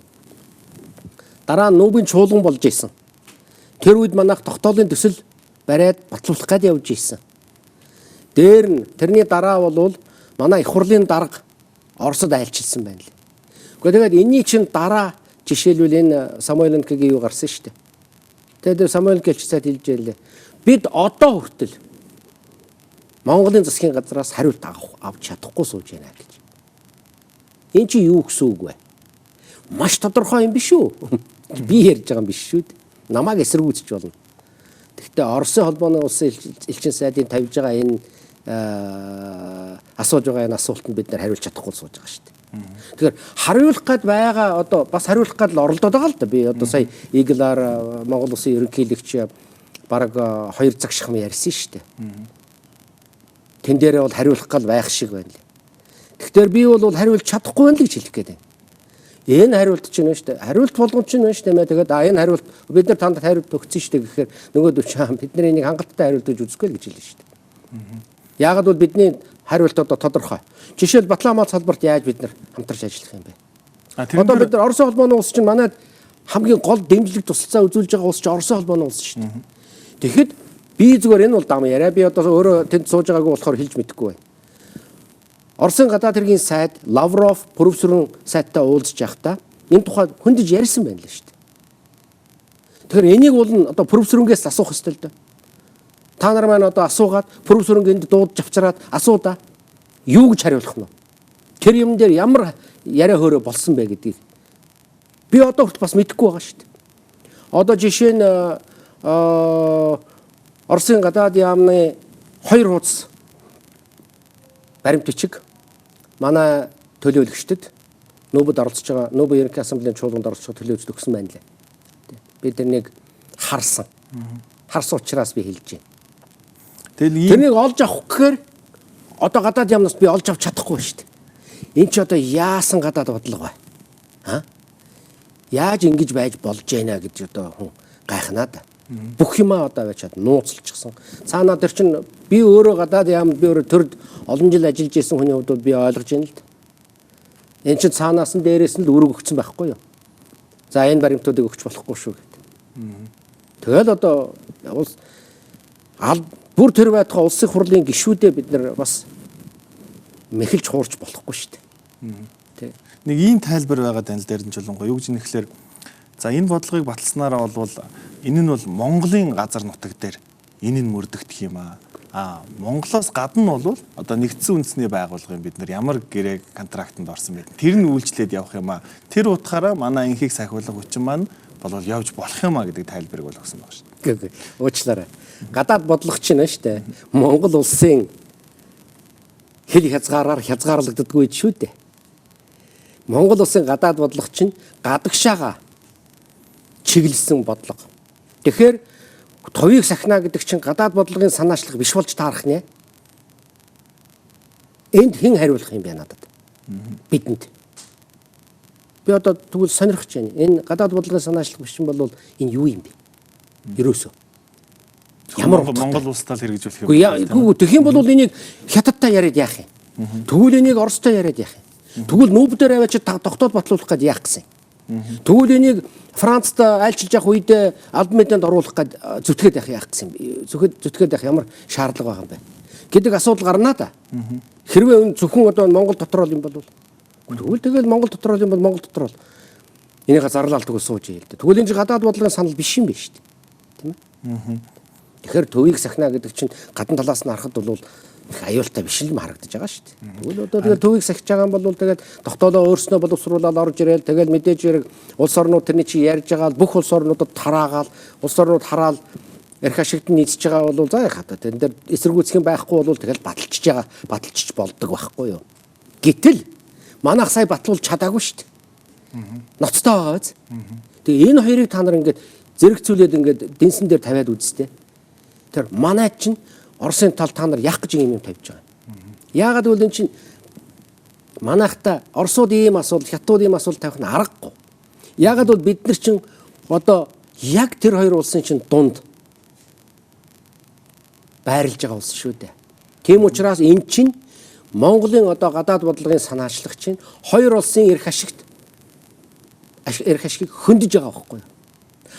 Дараа нь нүүбийн чуулган болж исэн. Тэр үед манайх тогтоолын төсөл бариад батлуулах гээд явж исэн. Дээр нь тэрний дараа бол манай их хурлын дарга Оросод айлчилсан байна лээ. Гэхдээ тэгээд энэний чинь дараа жишээлбэл энэ Самойленкогийн юу гарсан шүү дээ. Тэгээд Самойленко элч сайд хэлж байлээ. Бид одоо хүртэл Монголын засгийн газраас хариулт авч чадахгүй сууж байна гэж. Энэ чи юу гэсэн үг вэ? Маш тодорхой юм биш үү? Би ярьж байгаа юм биш шүү дээ. Намайг эсэргүүцэж болно. Гэхдээ Оросын холбооны улсын элчин сайдын тавьж байгаа энэ асууж байгаа энэ асуултанд бид нар хариулж чадахгүй сууж байгаа шүү дээ. Тэгэхээр хариулах гээд байгаа одоо бас хариулах гээд л оролдоод байгаа л да. Би одоо сая Eagle-аар Монгол улсын ерөнхийлөгч бараг 2 цаг шахам ярьсан шүү дээ. Тэн дээрээ бол хариулах гал байх шиг байна л. Тэгэхээр би бол хариулж чадахгүй байна л гэж хэлэх гээд байна. Энэ хариулт чинь байна шүү дээ. Хариулт болгон чинь байна шүү дээ. Тэгээд энэ хариулт бид нар танд хариулт өгсөн шүү дээ гэхээр нөгөөд чинь бид нар энийг хангалттай хариулт өгч үзэхгүй л гэж хэлнэ шүү дээ. Яагаад бол бидний хариулт одоо тодорхой. Жишээл Батламаа салбарт яаж бид нар хамтарч ажиллах юм бэ? Одоо бид нар Оросын холбооны улс чинь манайд хамгийн гол дэмжлэг тусалцаа үзүүлж байгаа улс чинь Оросын холбооны улс шүү дээ. Тэгэхэд би зүгээр энэ бол дам яриа. Би одоо өөрөө тэнд сууж байгаагүй болохоор хэлж мэдэхгүй байна. Оросын гадаад хэргийн сайд Лавров профессорын сайдтай уулзж байхдаа энэ тухай хөндөж ярьсан байна л шүү дээ. Тэгэхээр энийг бол одоо профессорынгээс асуух ёстой л дөө. Та нар маань одоо асуугаад профессорынг энд дуудаж авчираад асуудаа. Юу гэж хариулах нь вэ? Тэр юм дээр ямар яриа хөөрэ болсон бэ гэдгийг би одоо хүртэл бас мэдэхгүй байгаа шүү дээ. Одоо жишээ нь Оросын гадаад яамны 2 хуудас баримт бичиг манай төлөөлөгчдөд НҮБ-д оролцож байгаа НҮБ ерөнхий ассамблеийн чуулганд оролцож байгаа төлөөлөгчд өгсөн байна лээ. Би тэрнийг харсан. Харсан учраас би хэлж байна. Тэрнийг олж авах гэхээр одоо гадаад яамнаас би олж авч чадахгүй шүү дээ. Энд чи одоо яасан гадаад бодлого вэ? Аа? Яаж ингэж байж болж байна гэж одоо хүн гайхнаа да. Бүх юмаа одоо аваачаад нууцлчихсан. Цаанаа тэр чин би өөрөө гадаад яамд би өөрөө төрд олон жил ажиллаж исэн хүний хувьд би ойлгож байна л да. Энд чин цаанаас нь дээрээс нь л үүрэг өгсөн байхгүй юу? За энэ баримтуудыг өгч болохгүй шүү гэдэг. Тэгэл одоо улс бүр тэр байтугай улсын хурлын гишүүдээ бид нар бас мэхэлж хуурч болохгүй шүү дээ. Тэ. Нэг ийм тайлбар байгаа даа л дээр нь чулунгуй. Юу гэж нэхлээр за энэ бодлогыг баталснараа бол энэ нь бол Монголын газар нутаг дээр энэ нь мөрдөгдөх юм аа. А Монголоос гадна бол одоо нэгдсэн үндэсний байгууллагын бид нар ямар гэрээ контрактанд орсон бэ? Тэр нь үйлчлээд явах юм аа. Тэр утгаараа манай инхийг сахиулах хүчин маань болвол явж болох юм аа гэдэг тайлбарыг бол өгсөн байгаа шүү дээ. Уучлаарай. Гадаад бодлого чинь шүү дээ. Монгол улсын хил хязгаараар хязгаарлагддаггүй шүү дээ. Монгол улсын гадаад бодлого чинь гадагшаага чиглэсэн бодлого. Тэгэхээр товыг сахина гэдэг чинь гадаад бодлогын санаачлах биш болж таарах нэ. Энд хэн хариулах юм бэ надад? Бидэнд. Би одоо тэгвэл сонирхож байна. Энэ гадаад бодлогын санаачлах биш юм бол энэ юу юм бэ? Ерөөсөө. Ямар Монгол улстай л хэрэгжүүлэх юм бэ? Үгүй тэгэх юм бол энийг хятадтай яриад яах юм? Тэгвэл энийг Оростой яриад яах юм? Тэгвэл НҮБ дээр аваач тогтоол батлуулах гээд яах гэсэн юм? Тэгвэл энийг Францд айлчилж явах үед албан мэдээнд оруулах гээд зүтгээд явах яах гэсэн юм? Зүтгээд явах ямар шаардлага байгаа юм бэ? Гэдэг асуудал гарна да. Хэрвээ энэ зөвхөн одоо Монгол дотор л юм бол тэгвэл тэгэл Монгол дотор л юм бол Монгол дотор л энийгээ зарлаал тэгвэл сууж ийл дээ. Тэгвэл энэ чинь гадаад бодлогын санал биш юм байна шүү дээ. Тийм ээ? Тэгэхээр төвийг сахина гэдэг чинь гадна талаас нь харахад бол их аюултай биш юм харагдаж байгаа шүү дээ. Тэгвэл одоо тэгэл төвийг сахиж байгаа юм бол тэгэл тогтоолоо өөрснөө боловсруулаад орж ирээл тэгэл мэдээж хэрэг улс орнууд тэрний чи ярьж байгаа л бүх улс орнуудад тараагаал улс орнууд хараал эрх ашигт нь нийцэж байгаа бол за яхаа та тэн дээр эсэргүүцэх юм байхгүй бол тэгэл баталчиж байгаа баталчиж болдог байхгүй юу. Гэтэл манайх сая батлуулж чадаагүй шүү дээ. Ноцтой байгаа биз? Тэгээ энэ хоёрыг та нар ингээд зэрэгцүүлээд ингээд дэнсэн дээр тавиад үзтээ. Тэр манай чинь Оросын тал та нар яах гэж ийм юм тавьж байгаа юм. Яагаад гэвэл эн чинь манайхта Оросууд ийм асуудал, Хятадууд ийм асуудал тавих нь аргагүй. Яагаад гэвэл бид нар чинь одоо яг тэр хоёр улсын чинь дунд байрлаж байгаа улс шүү дээ. Тийм учраас эн чинь Монголын одоо гадаад бодлогын санаачлах чинь хоёр улсын эрх ашигт эрх ашигыг хөндөж байгаа байхгүй юу?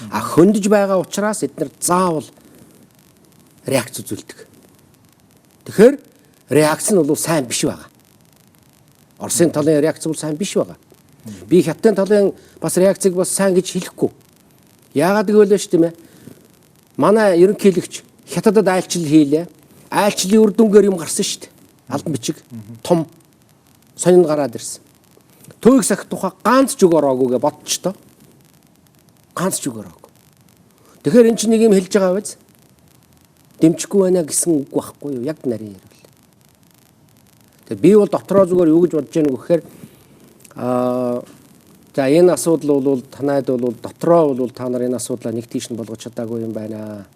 А хөндөж байгаа учраас эдгээр заавал реакц үзүүлдэг. Тэгэхээр реакц нь бол сайн биш байгаа. Оросын талын реакц бол сайн биш байгаа. Би Хятадын талын бас реакцийг бас сайн гэж хэлэхгүй. Яагаад гэвэл шүү дээ. Манай ерөнхийлөгч Хятадад айлчлал хийлээ. Айлчлалын үр дүнгээр юм гарсан шүү дээ. Албан бичиг том сонин гараад ирсэн. Төвийг сах тухай ганц ч үг ороогүй гэж бодчихдоо. Ганц ч үг ороогүй. Тэгэхээр эн чинь нэг юм хэлж байгаа биз? Дэмжихгүй байна гэсэн үг байхгүй юу? Яг нарийн ярил. Тэгээ би бол дотроо зүгээр юу гэж бодож яах вэ гэхээр за энэ асуудал бол танайд бол дотроо бол та нар энэ асуудлаа нэг тийш нь болгож чадаагүй юм байна.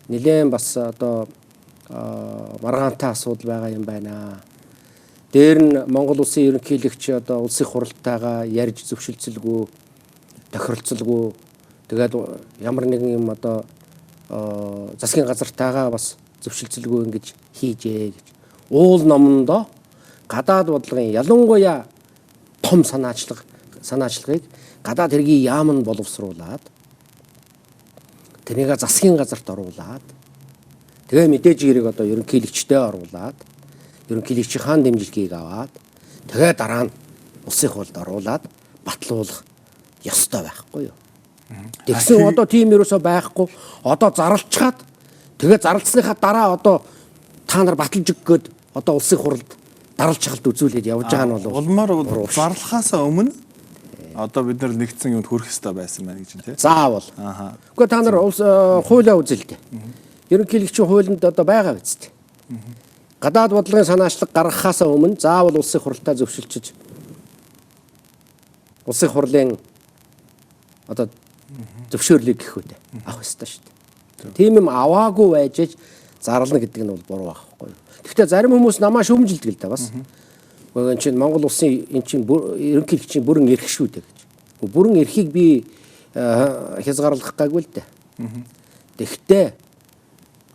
Нилээн бас одоо маргаантай асуудал байгаа юм байна. Дээр нь Монгол улсын ерөнхийлөгч одоо улсын хуралтайгаа ярьж зөвшөлдсөлгүй, тохиролцолгүй, тэгээд ямар нэгэн юм одоо засгийн газартайгаа бас зөвшөлдсөлгүй ингэж хийжээ гэж. Уул номондоо гадаад бодлогын ялангуяа том санаачлагыг гадаад хэргийн яам нь боловсруулад тэрнийг засгийн газарт оруулаад тэгээ мэдээж хэрэг одоо ерөнхийлөгчтэй оруулаад ерөнхийлөгчийн дэмжлэгийг аваад тэгээ дараа нь улсын хурлд оруулаад батлуулах ёстой байхгүй юу. Тэгсэн одоо тийм ерөөсөө байхгүй. Одоо зарлцгаад тэгээ зарлцсныхаа дараа одоо та нар баталж өгөх гээд одоо улсын хурлд даралж шахалт үзүүлээд явж байгаа нь бол улмаар бол зарлахаасаа өмнө одоо бид нар нэгдсэн юмд хүрэх ёстой байсан байна гэж тийм. Заавал. Гэхдээ та нар улс хуулиа үзэл дээ. Ерөнхийлөгчийн хуулинд одоо байгаа биз дээ. Гадаад бодлогын санаачлаг гаргахаасаа өмнө заавал улсын хурлаа зөвшөлчиж улсын хурлын одоо зөвшөөрлийг гэх үү авах ёстой шүү дээ. Тийм юм аваагүй байж зарлана гэдэг нь бол буруу байхгүй юу. Гэхдээ зарим хүмүүс намаа шүүмжилдэг л да бас. Гэхдээ эн чинь Монгол улсын эн чинь ерөнхийлөгчийн бүрэн эрх шүү дээ гэж. Бүрэн эрхийг би хязгаарлах гайгүй л дээ. Тэгэхдээ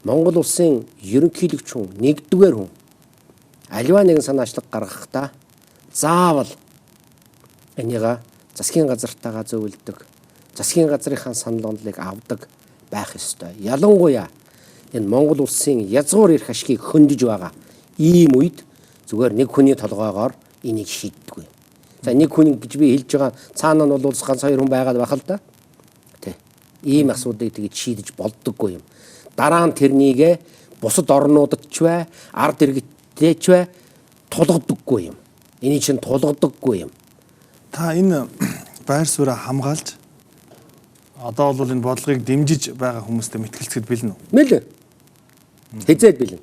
Монгол улсын ерөнхийлөгч хүн нэгдүгээр хүн аливаа нэгэн санаачлаг гаргахдаа заавал энийга засгийн газартайгаа зөвлөдөг, засгийн газрынхаа санал онолыг авдаг байх ёстой. Ялангуяа энэ Монгол улсын язгуур эрх ашгийг хөндөж байгаа ийм үед зүгээр нэг хүний толгоогоор энийг шийддэггүй. За нэг хүн гэж би хэлж байгаа цаана нь бол ганц хоёр хүн байгаад байх л да. Тэ. Ийм асуудлыг тэгж шийдэж болдоггүй юм. Дараа нь тэрнийгээ бусад орнуудад ч бай, ард иргэдтэй ч бай тулгадаггүй юм. Энийг чинь тулгадаггүй юм. Та энэ байр сууриа хамгаалж одоо бол энэ бодлогыг дэмжиж байгаа хүмүүстэй мэтгэлцэхэд бэлэн үү? Мэлэн. Хизээд бэлэн.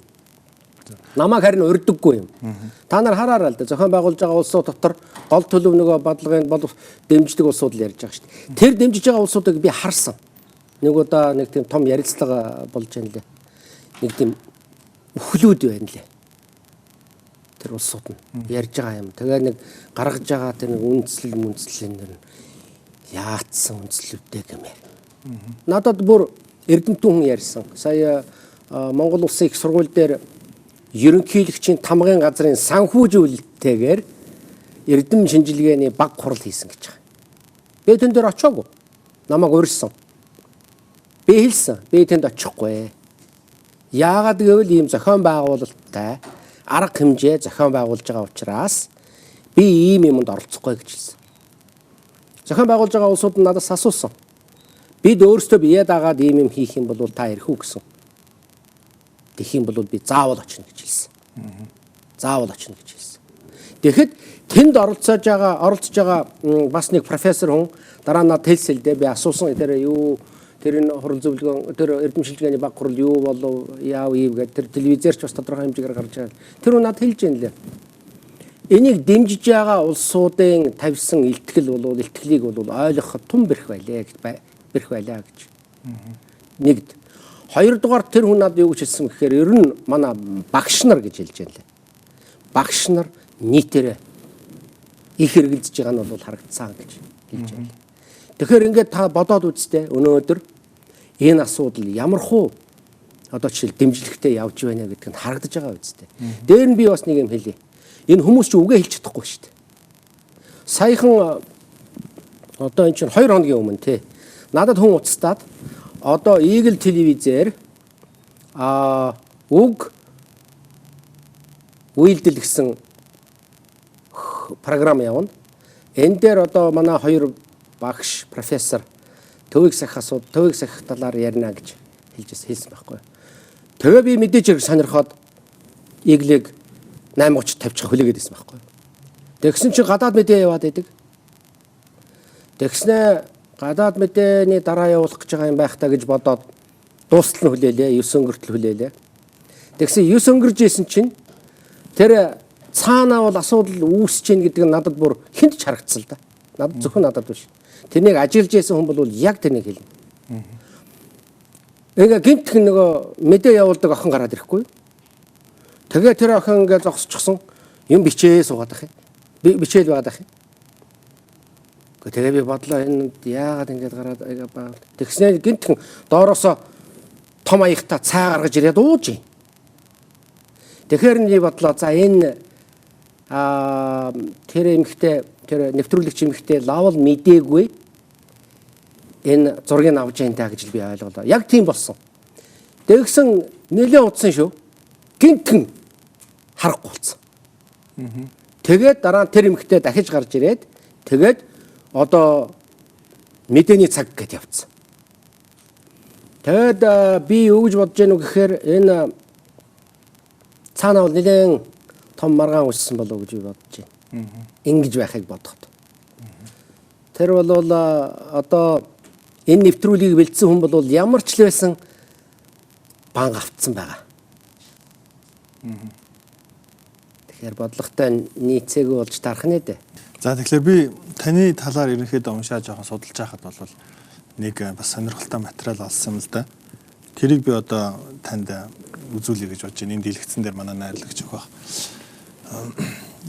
Намайг харин урьдаггүй юм. Та нар хараарай л да. Зохион байгуулж байгаа улсууд дотор гол төлөв нөгөө бодлогын бол дэмждэг улсууд л ярьж байгаа шүү дээ. Тэр дэмжиж байгаа улсуудыг би харсан. Нэг удаа нэг тийм том ярилцлага болж байна лээ. Нэг тийм өхлүүд байна лээ. Тэр улсууд нь ярьж байгаа юм. Тэгээ нэг гаргаж байгаа тэр нэг үндслэл мүнслэл нь яатсан үндслүүдтэй гэмээр. Надад бүр эрдэмтэн хүн ярьсан. Сая Монгол улсын их сургууль дээр ерөнхийлөгчийн тамгын газрын санхүүжүүлэлттэйгээр эрдэм шинжилгээний баг хурал хийсэн гэж байгаа. Би тэн дээр очиагүй. Намайг урьсан. Би хэлсэн. Би тэнд очихгүй. Яагаад гэвэл ийм зохион байгуулалттай арга хэмжээ зохион байгуулж байгаа учраас би ийм юмд оролцохгүй гэж хэлсэн. Зохион байгуулж байгаа улсууд надаас асуусан. Бид өөрсдөө бие даагаад ийм юм хийх юм бол та ирэх үү гэсэн. Тэгэх юм бол би заавал очино гэж хэлсэн. Заавал очино гэж хэлсэн. Тэгэхэд тэнд оролцож байгаа бас нэг профессор хүн дараа нь надад хэлсэн л дээ. Би асуусан тэр юу тэр энэ хурал зөвлөгөө тэр эрдэм шилжгээний баг хурал юу болов яав ийв гэдэг тэр телевизээр ч бас тодорхой хэмжээгээр гарч байгаа. Тэр хүн надад хэлж байна лээ. Энийг дэмжиж байгаа улсуудын тавьсан илтгэл бол илтгэлийг бол ойлгоход тун бэрх байлээ гэж бэрх байлаа гэж. Нэгд. Хоёрдугаар тэр хүн надад юу гэж хэлсэн гэхээр ер нь манай багш нар гэж хэлж байна лээ. Багш нар нийтээрээ их хэрэгэлдэж байгаа нь бол харагдсан гэж хэлж байна. Тэгэхээр ингээд та бодоод үзтээ өнөөдөр энэ асуудал ямар хуу одоо жишээл дэмжлэгтэй явж байна гэдг нь харагдаж байгаа үстэй. Дээр нь би бас нэг юм хэлье. Энэ хүмүүс чи үгээ хэлж чадахгүй шүү дээ. Саяхан одоо эн чинь 2 хоногийн өмнө тий. Надад хүн уцтаад одоо Eagle телевизээр үг үйлдэл гэсэн програм явна. Энэ дээр одоо манай хоёр багш, профессор төвийг сахих асуудал, төвийг сахих талаар ярина гэж хэлсэн байхгүй. Тэгээ би мэдээж хэрэг сонирхоод Иглийг 8:30 тавьчих хүлээгээд байсан байхгүй. Тэгсэн чинь гадаад мэдээ яваад идэг. Тэгснэ гадаад мэдээний дараа явуулах гэж байгаа юм байх та гэж бодоод дуустал нь хүлээлээ, 9 өнгөртөл хүлээлээ. Тэгсэн 9 өнгөрж исэн чинь тэр цаанаа бол асуудал үүсэж гин гэдэг нь надад бүр хүнд ч харагдсан л да. Надад зөвхөн надад биш. Тэрнийг ажиллаж исэн хүн бол яг тэрнийг хэлнэ. Ингээ гинтхэн нөгөө мэдээ явуулдаг охин гараад ирэхгүй. Тэгээ тэр охин ингээ зогсчихсон юм бичээ суугаад ах юм. Би бичээл байгаад ах юм. Тэгээ би бодлоо, энэ яагаад ингэж гараад байгаа. Тэгснээр гинтхэн доороосоо том аягтай цай гаргаж ирээд ууж юм. Тэгэхээр би бодлоо, за энэ тэр эмэгтэй, тэр нэвтрүүлэгч эмэгтэй лавл мдээгүй энэ зургийг авч яана та гэж би ойлголоо. Яг тийм болсон. Тэгсэн нэлээд удсан шүү. Гинтхэн харахгүй болсон. Тэгээд дараа нь тэр эмэгтэй дахиж гарч ирээд тэгээд одоо мэдээний цаг гэд явцсан. Тэгээд би юу гэж бодож гэнэ гэхээр энэ цаанаа бол нэлээд том маргаан үссэн болов уу гэж би бодож байна. Ингэж байхыг бодоход. Тэр бол одоо энэ нэвтрүүлгийг бэлдсэн хүн бол ямар ч л байсан банг автсан байгаа. Тэгэхээр бодлоготой нийцээгүй болж тарах нэ дээ. За, тэгэхээр би таны талаар ерөнхийдөө уншаа жоохон судалж байхад бол нэг бас сонирхолтой материал олсон юм л да. Тэрийг би одоо танд үзүүлье гэж бодож байна. Энэ дэлгэцэн дээр манай найрлагч өгөх байх.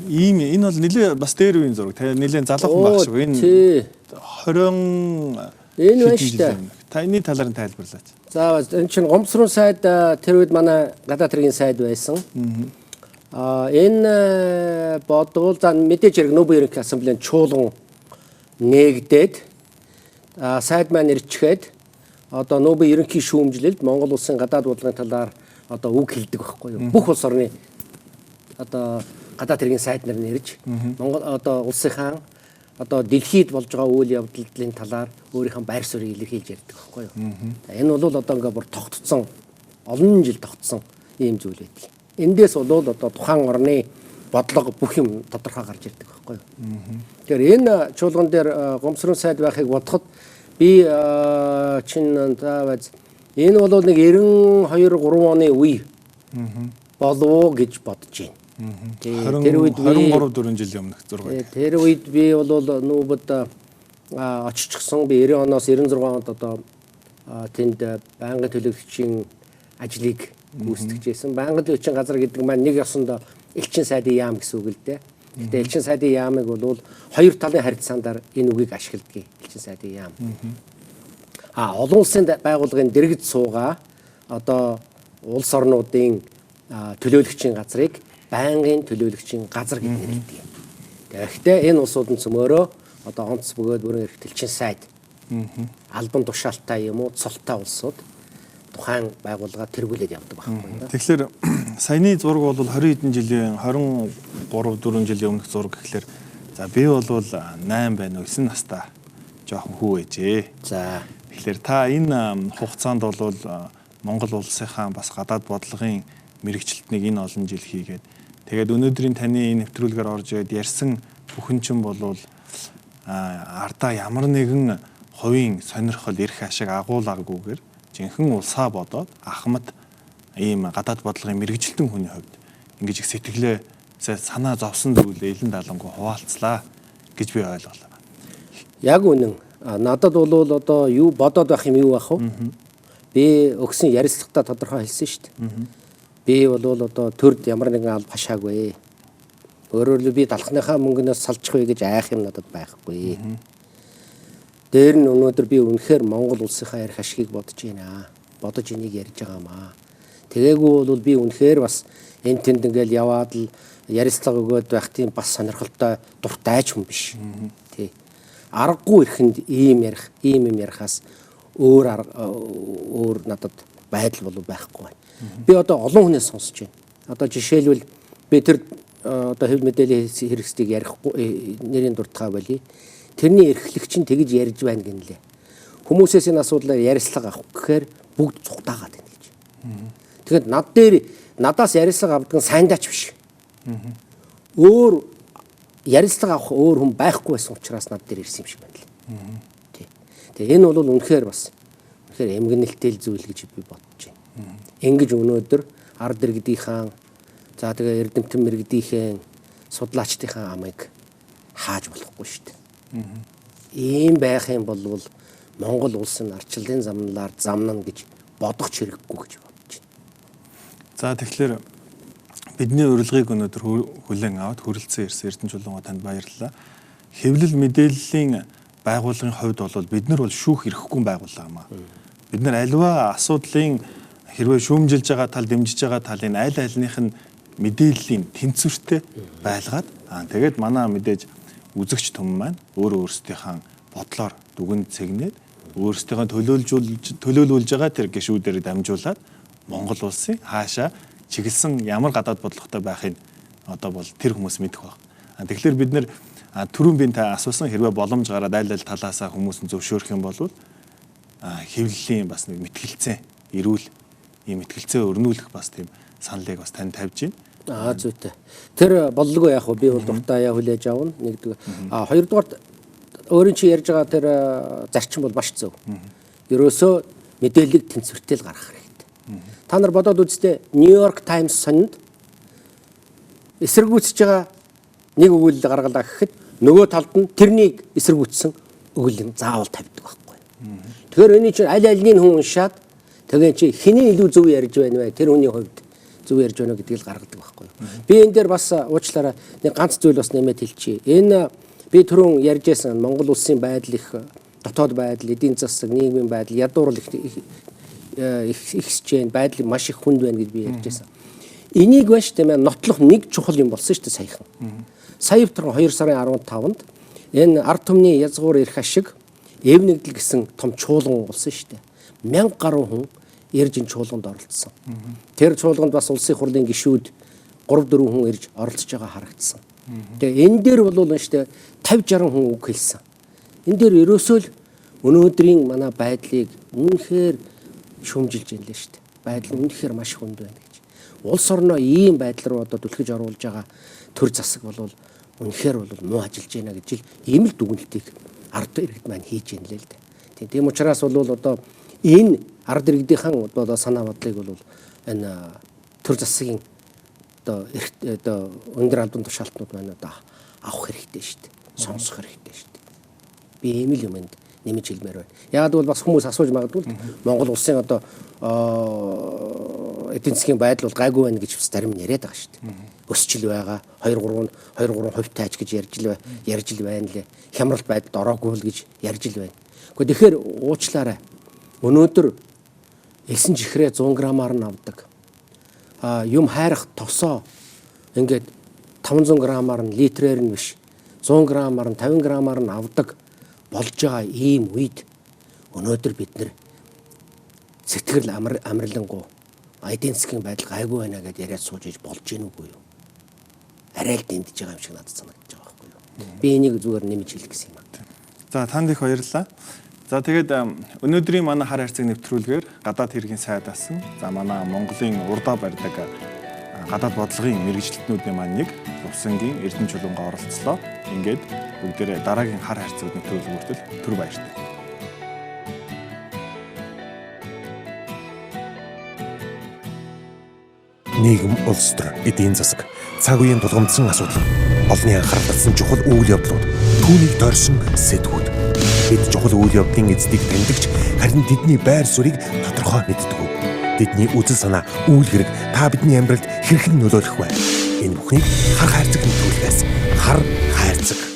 Ийм энэ бол нэлээ бас дээр үеийн зураг. Тэгээ нэлээ залуухан байх шиг. Энэ 20 энэ байна шүү дээ. Та энэний талаар нь тайлбарлаач. За, энэ чинь Гомсрун сайд, тэр үед манай гадаад хэргийн сайд байсан. Энэ бодвол за мэдээж хэрэг Нүүбэн ерөнхий ассамблеийн чуулган нээгдээд сайд маань ирчгээд одоо Нүүбэн ерөнхий шүүмжлэлд Монгол улсын гадаад бодлогын талаар одоо үг хэлдэг байхгүй юу? Бүх улс орны одоо гадаад хэргийн сайд нар нэрж Монгол одоо улсынхаа одоо дэлхийд болж байгаа үйл явдлын талаар өөрийнхөө байр суурийг илэрхийлж ярьдаг байхгүй юу? Энэ бол одоо ингээ бүр тогтцсон, олон жил тогтсон ийм зүйл байдаг. Эндээс бол одоо тухайн орны бодлого бүх юм тодорхой гарч ирдэг байхгүй юу? Тэгэхээр энэ чуулган дээр Гомсрун сайд байхыг бодоход би чин заавал энэ бол нэг 92 3 оны үе болов уу гэж бодож байна. Тэр үед 23 4 жилийн өмнөх зураг. Тэр үед би бол нүүбэд оччихсон. Би 90 оноос 96 онд одоо тэнд байнгын төлөөлөгчийн ажлыг гүйцэтгэж байсан. Байнгын төлөөлөгчийн газар гэдэг маань нэг ёсонд элчин сайдын яам гэсэн үг л дээ. Гэхдээ элчин сайдын яамыг бол хоёр талын харилцаандаар энэ үгийг ашигладаг. Элчин сайдын яам. Олон улсын байгууллагын дэргэд суугаа одоо улс орнуудын төлөөлөгчийн газрыг байнгын төлөөлөгчийн газар гэж нэрлэдэг юм. Тэгэхдээ энэ улсууд нь цөмөөрөө одоо онц бөгөөд бүрэн эрхт элчин сайд албан тушаалтай юм уу цолтой улсууд тухайн байгууллага тэргүүлээд явдаг байхгүй. Тэгэхээр саяны зураг бол 20 хэдэн жилийн 23 4 жилийн өмнөх зураг гэхлээр за би бол 8 байна уу 9 настай жоохон хүү байжээ. За, тэгэхээр та энэ хугацаанд бол Монгол улсынхаа бас гадаад бодлогын мэрэгчлэлтнийг энэ олон жил хийгээд тэгээд өнөөдрийн таны энэ нэвтрүүлгээр орж ирээд ярьсан бүхэн чинь бол ардаа ямар нэгэн хувийн сонирхол эрх ашиг агуулгаагүйгээр жинхэнэ улсаа бодоод ахмад ийм гадаад бодлогын мэрэгжилтэн хүний хувьд ингэж их сэтгэлээ санаа зовсон зүйлээ илэн далангүй хуваалцлаа гэж би ойлголоо. Яг үнэн. Надад бол одоо юу бодоод байх юм юу байх вэ? Би өгсөн ярилцлагатаа тодорхой хэлсэн шүү дээ. Би бол одоо төрд ямар нэгэн алба хашаагүй. Өөрөөр хэлбэл би далхныхаа мөнгөнөөс салчих вэ гэж айх юм надад байхгүй. Дээр нь өнөөдөр би үнэхээр Монгол улсынхаа эрх ашигыг бодож байна. Бодож энийг ярьж байгаамаа. Тэгээгүй бол би үнэхээр бас энэ тэнд ингээл яваад л ярилцлага өгөөд байх тийм бас сонирхолтой дуртай ч хүн биш. Тий. Аргагүй эрхэнд ийм ярих, ийм юм ярихаас өөр өөр надад байдал болов байхгүй байна. Би одоо олон хүнээс сонсож байна. Одоо жишээлбэл би тэр одоо хэвлэл мэдээллийн хэрэгсдийг ярихгүй нэрийн дурдхаа болий. Тэрний эрхлэгч нь тэгж ярьж байна гинлээ. Хүмүүсээс энэ асуудлаар ярилцлага авах гэхээр бүгд цугтаагаад байна гэж. Тэгэхээр над дээр надаас ярилцлага авдаг нь сайндаач биш. Өөр ярилцлага авах өөр хүн байхгүй байсан учраас над дээр ирсэн юм шиг байна л. Тий. Тэгээ энэ бол үнэхээр бас үнэхээр эмгэнэлтэй л зүйл гэж би бодож байна. Ингэж өнөөдөр ард иргэдийнхаа за тэгээ эрдэмтэн мэргэдийнхээ судлаачдынхаа амыг хааж болохгүй шүү дээ. Ийм байх юм бол Монгол улс нь арчлалын замналаар замнана гэж бодох ч хэрэггүй гэж бодож байна. За тэгэхээр бидний урилгыг өнөөдөр хүлээн аваад хүрэлцэн ирсэн Эрдэнэ Чулуунгаа танд баярлалаа. Хэвлэл мэдээллийн байгууллагын хувьд бол бид нар бол шүүх эрхгүй байгууллага юм аа. Бид нар аливаа асуудлын хэрвээ шүүмжилж байгаа тал, дэмжиж байгаа талын аль альных нь мэдээллийн тэнцвэртэй байлгаад тэгээд манай мэдээж үзэгч түмэн маань өөрөө өөрсдийнхээ бодлоор дүгэн цэгнээд өөрсдийнхөө төлөөлүүлж байгаа тэр гишүүдээр дамжуулаад Монгол улсын хаашаа чиглэсэн ямар гадаад бодлоготой байхыг одоо бол тэр хүмүүс мэдэх баг. Тэгэхээр бид нэр түрүүн би та асуусан хэрвээ боломж гараад аль аль талаасаа хүмүүс нь зөвшөөрөх юм бол хэвлэлийн бас нэг мэтгэлцээ эрүүл ийм мэтгэлцээ өрнүүлэх бас тийм саналыг бас танд тавьж байна. Аа зүйтэй. Тэр боллого яах вэ? Би бол дуртай яа хүлээж авна. Нэгдүгээр. А хоёрдугаар өөрийн чи ярьж байгаа тэр зарчим бол маш зөв. Ерөөсөө мэдээллийг тэнцвэртэй л гаргах хэрэгтэй. Та нар бодоод үзтээ Нью-Йорк Таймс сонинд эсэргүүцэж байгаа нэг өгүүлэл гаргалаа гэхэд нөгөө талд нь тэрнийг эсэргүүцсэн өгүүлэл заавал тавьдаг байхгүй. Тэгэхээр энэ чинь аль альнийг хүн уншаад тэгээ чи хэний илүү зөв ярьж байна вэ? Тэр хүний хувьд зөв ярьж байна гэдгийг л гаргадаг байхгүй. Би энэ дээр бас уучлаарай нэг ганц зүйл бас нэмээд хэлчихье. Энэ би түрүүн ярьж байсан Монгол улсын байдал их дотоод байдал, эдийн засаг, нийгмийн байдал, ядуурл их ихсэж байна, байдал маш их хүнд байна гэж би ярьж байсан. Энийг байж тийм ээ нотлох нэг чухал юм болсон шүү дээ саяхан. Сая өдрөн 2 сарын 15-нд энэ ард түмний язгуур эрх ашиг эв нэгдэл гэсэн том чуулган болсон шүү дээ. 1000 гаруй хүн ирж энэ чуулганд оролцсон. Тэр чуулганд бас улсын хурлын гишүүд 3-4 хүн ирж оролцож байгаа харагдсан. Тэгээ энэ дээр бол нь шүү дээ 50 60 хүн үг хэлсэн. Энэ дээр ерөөсөө л өнөөдрийн манай байдлыг үнэхээр шүүмжилж байна лээ шүү дээ. Байдал үнэхээр маш хүнд байна гэж. Улс орноо ийм байдал руу одоо түлхэж оруулж байгаа төр засаг бол үнэхээр бол муу ажиллаж байна гэж л ийм л дүгнэлтийг ард иргэд маань хийж байна лээ л дээ. Тийм учраас бол одоо энэ ард иргэдийнхэн одоо санаа бодлыг бол энэ төр засгийн одоо одоо өндөр албан тушаалтнууд маань одоо авах хэрэгтэй шүү дээ. Сонсох хэрэгтэй шүү дээ. Би ийм л юмд нэмж хэлмээр байна. Яг бол бас хүмүүс асууж магадгүй Монгол улсын одоо эдийн засгийн байдал бол гайгүй байна гэж бас зарим нь яриад байгаа шүү дээ. Өсчл байгаа 2 3% тайж гэж ярьж л байна лээ. Хямралт байдалд ороогүй л гэж ярьж л байна. Гэхдээ тэгэхээр уучлаарай. Өнөөдөр элсэн чихрээ 100 грамаар нь авдаг. А юм хайрах тосоо ингээд 500 грамаар нь литрээр нь биш 100 грамаар нь 50 грамаар нь авдаг болж байгаа ийм үед өнөөдөр бид нэр сэтгэл амарлингуу эдийн засгийн байдал гайгүй байна гэдээ яриад сууж иж болж гин үгүй юу? Арай л дэмдэж байгаа юм шиг надад санагдаж байгаа байхгүй юу? Би энийг зүгээр нэмж хэлэх гэсэн юм аа. За танд их баярлалаа. За тэгээд өнөөдрийн манай хар хайрцаг нэвтрүүлгээр гадаад хэргийн сайд асан. За манай Монголын урдаа барьдаг гадаад бодлогын мэргэжилтнүүдийн маань нэг Лувсангийн Эрдэнэ Чулуунгаа оролцлоо. Ингээд бүгдээрээ дараагийн хар хайрцаг нэвтрүүлэг хүртэл түр баяртай. Нийгэм, улс төр, эдийн засаг, цаг үеийн тулгамдсан асуудал, олонний анхаарал татсан чухал үйл явдлууд, түүнийг дорсон сэдвүүд. Бид чухал үйл явдлын эздийг таньдагч харин тэдний байр суурийг тодорхой мэддэг. Тэдний үзэл санаа, үйл хэрэг та бидний амьдралд хэрхэн нөлөөлөх вэ? Энэ бүхнийг хар хайрцаг нэвтрүүлгээс хар хайрцаг.